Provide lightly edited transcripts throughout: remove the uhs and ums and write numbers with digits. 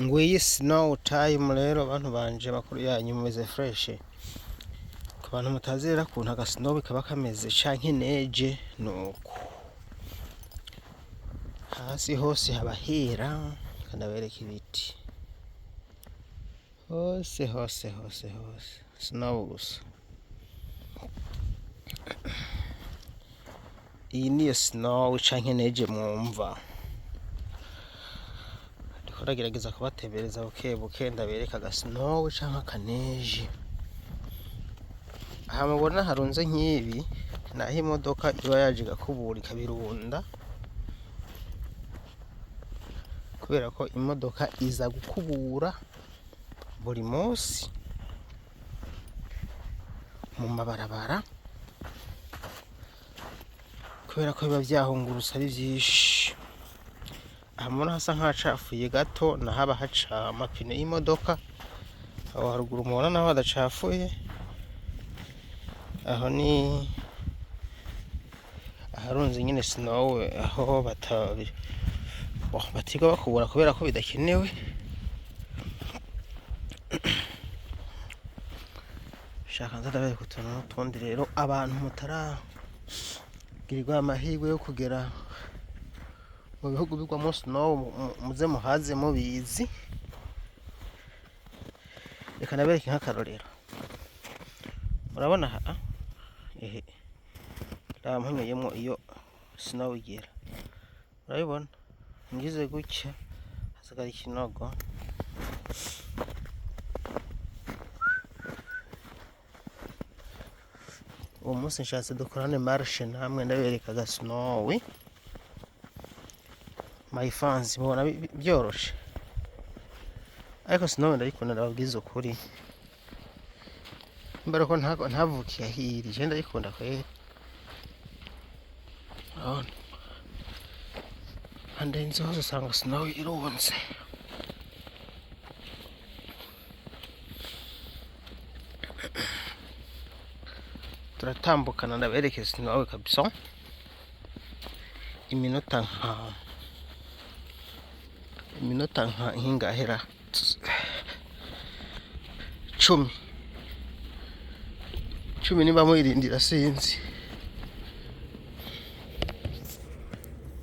Ngwiyi snow time rero bantu banje, makuru yanyu, mumeze fresh? Ku bantu mutazi rero ukuntu aga snow kaba kameze canke neige, nuku hasi hose haba hera. Kanabereka ibiti hose hose hose hose, snow gusa. Iyi niyo snow canke neige mwumva. Ndiko ndagerageza kubatembereza buke buke, ndabereka aga snow canke aka neige. Aha mubona harunze nk'ibi, naho imodoka iba yaje igakubura ikabirunda, kubera ko imodoka iza gukubura buri munsi mu mabarabara, kubera ko biba vyahungurutse ari vyinshi. Aha mubona hasa nk'ahacafuye gato, nahaba haca amapine y'imodoka. Aho haruguru mubona naho hadacafuye, aho ni aharunze nyene snow, aho batiga bakubura kubera ko bidakenewe. Shaka nza ndabereka utuntu n'utundi rero, abantu mutaragirirwa amahirwe yo kugera mu bihugu bigwamwo snow, muze muhaze mubizi. Reka ndabereke nk'akarorero. Murabona aha, ehe, raba mpunyuyemwo iyo snow igera, murabibona? Ngize gutya hasigara ikinogo. Uwo munsi nshatse dukorane marche namwe, ndabereka aga snow, my fans. Mubona byoroshe, ariko snow ndayikunda, ndababwiza ukuri. Mbere ko ntavukiye ahiri, je ndayikunda kweri. Urabona handenze hose usanga snow irunze. Turatambukana ndabereke snow kabisa, iminota nka nk'ingahera 10, 10 niba muyirindira, sinzi.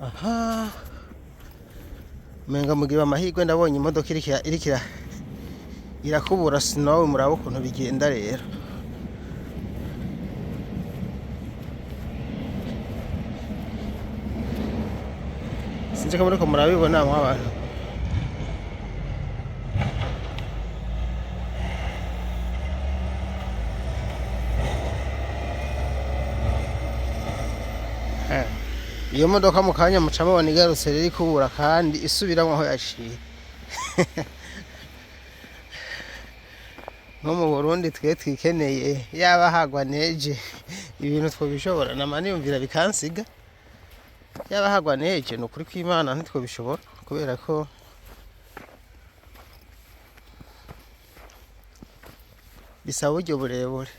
Aha umenga mugira amahirwe, ndabonye imodoka iriko irakubura snow. Murabe ukuntu bigenda rero. Sinzi ko muriko murabibona mwabantu. Iyo modoka mu kanya muca mubona igarutse rero ikubura kandi isubiramwo aho yaciye. Nko mu Burundi twe twikeneye, yaba hagwa neige ibintu twobishobora, nama niyumvira bikansiga. Yaba hagwa neige, ni ukuri kw'Imana ntitwobishobora, kubera ko bisaba uburyo burebure.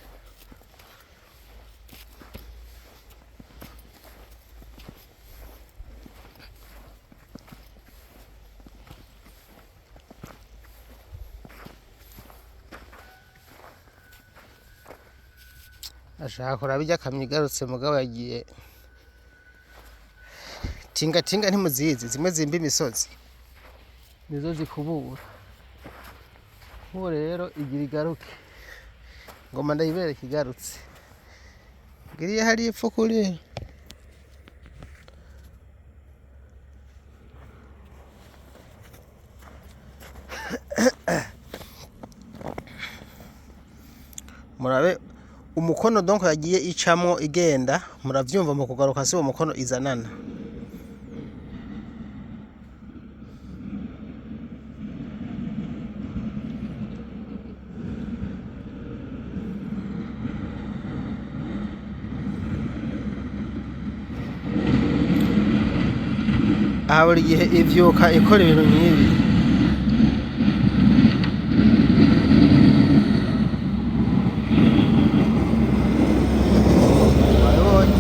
Ashaka kuraba irya kamyo igarutse, mugabo yagiye tinga tinga. Ntimuzizi zimwe zimba imisozi, nizo zikubura. Nk'ubu rero igira igaruke, ngoma ndayibereka igarutse. Ngiriye hariya ipfa kuri. Murabe umukono donc yagiye icamwo igenda, muravyumva, mu kugaruka si uwo mukono izanana. Aha buri gihe ivyuka ikora ibintu nk'ibi. Wabibonye?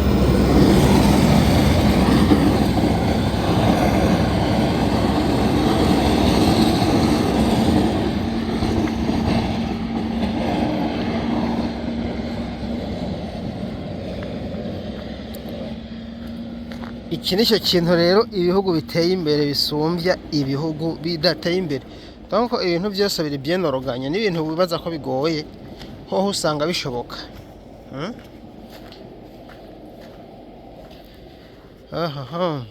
Iki nicyo kintu rero ibihugu biteye imbere bisumbya ibihugu bidateye imbere. Donc ibintu byose biri bien organisé, n'ibintu wibaza ko bigoye, hoho usanga bishoboka. Ahaha.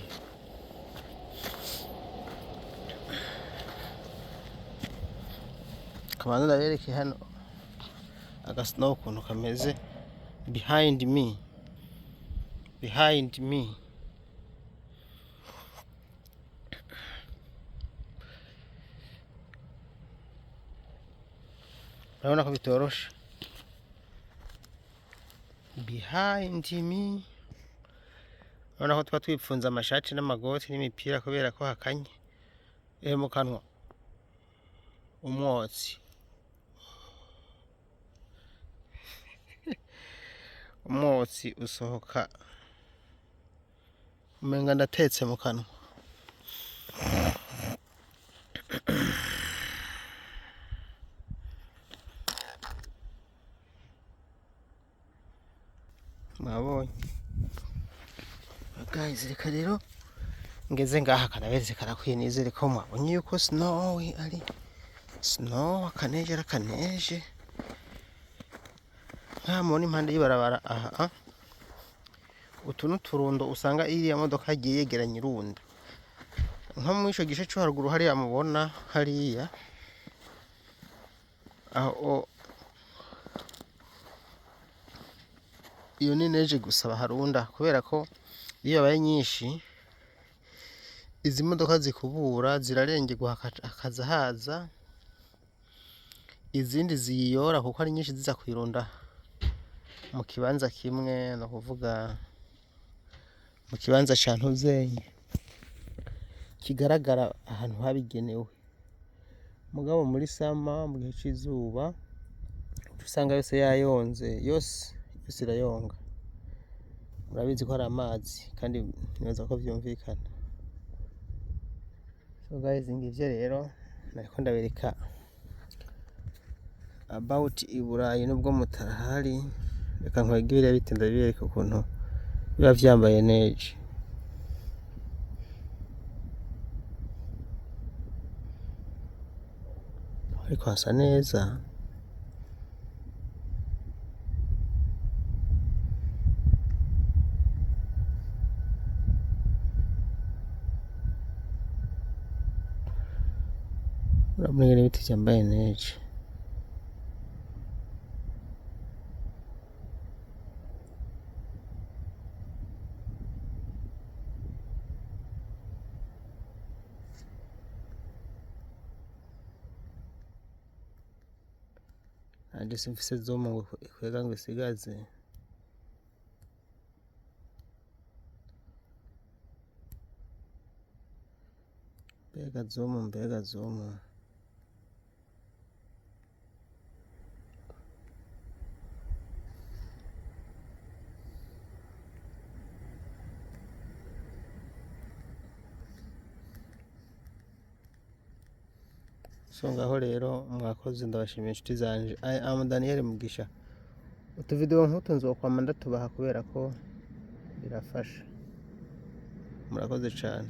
Kabanza ndabereke hano aga snow ukuntu kameze behind me, behind me. Urabona ko bitoroshe. Behind me, urabona ko tuba twipfunze amashati n'amagoti n'imipira kubera ko hakanye. Mu kanwa umwotsi, umwotsi usohoka, umenga ndatetse mu kanwa. Mwabonye, guys? Reka rero ngeze ngaha kanaberetse karakwiye. Nizere ko mwabonye yuko snow ari snow, akaneje ari akaneje. Nkaha mubona impande y'ibarabara aha, utu n'uturundo usanga iriya modoka yagiye yegeranya irunda. Nko muri ico gice co haruguru hariya mubona hariya aho, iyo ni neige gusa baharunda, kubera ko iyo yabaye nyinshi izi modoka zikubura zirarengerwa, hakaza haza izindi ziyiyora, kuko ari nyinshi ziza kuyirunda mu kibanza kimwe, ni ukuvuga mu kibanza ca ntuzenye kigaragara ahantu habigenewe. Mugabo muri summer, mu gihe c'izuba, uca usanga yose yayonze yose yose, irayonga. Murabizi ko hari amazi, kandi nibaza ko vyumvikana. So guys, ngivyo rero nariko ndabereka about i Burayi nubwo mutahari. Reka nkwege biriya biti ndabibereka ukuntu biba vyambaye neige. Ariko hasa neza. Urabona ingene ibiti vyambaye neige. Nanje simfise zoom ngo ikwega ngo isigaze. Mbega zoom, mbega zoom. So ngaho rero mwakoze, ndabashimiye inshuti zanje. I am Daniel Mugisha. Utuvideo nk'utu nzokwama ndatubaha kubera ko birafasha. Murakoze cane.